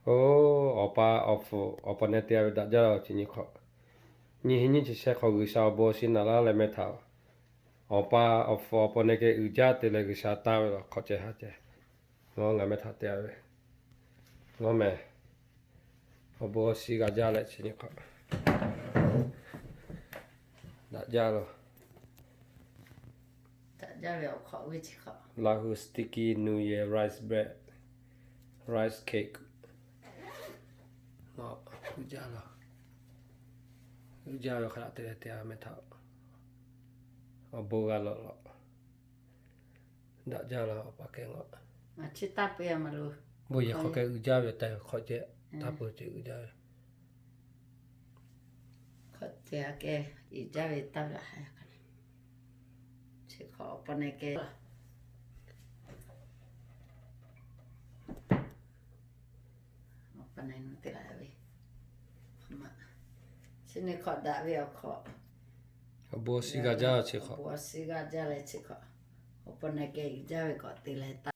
Oˇ, awˬ pa awˬ hpu awˬ pa neh te-a ve daꞈ jaˇ la chi nyi hk'awꞈ. Nyiˇ hinˉ nyiˇ chi shehˆ hk'aw G'uiˬsha awˬ bon awˬ shinˉ naˍ laˇ leh meh htaꞈ, awˬ pa awˬ hpu awˬ pa neh keh uiˍ jaˇ te leh G'uiˬsha taˇ ve la hk'awꞈ ceh ha ceh. Ngaˬ meh htaꞈ te-a ve, ngaˬ meh awˬ bon awˬ shinˉ g'a jaˇ leh chi nyi hk'awꞈ daꞈ jaˇ la. Daꞈ jaˇ ve awˬ hk'awꞈ ve chi hk'awꞈ Lahu sticky New Year rice bread, rice cake. Uiˍ jaˇ la, uiˍ jaˇ ve hk'a daꞈ te leh te-a meh htaꞈ awˬ bon g'a lawꞈ lawꞈ. Daꞈ jaˇ la awˬ pa keh ngaˬ. Bon yehˬ hk'aw keh uiˍ jaˇ ve tehꞈ hk'awꞈ ceh, taˇ peuˬ ceh uiˍ jaˇ ve. Hk'awꞈ ceh keh uiˍ jaˇ ve taˇ ve la ha. Chi hk'awꞈ awˬ pa neh keh awˬ pa neh nu te la ve. Chi nyi hk'awꞈ daꞈ ve awˬ hk'awꞈ awˬ bon awˬ shinˉ g'a jaˇ chi hk'awꞈ, awˬ bon awˬ shinˉ g'a jaˇ leh chi hk'awꞈ awˬ pa neh keh uiˍ jaˇ ve k'awꞈ te leh taˇ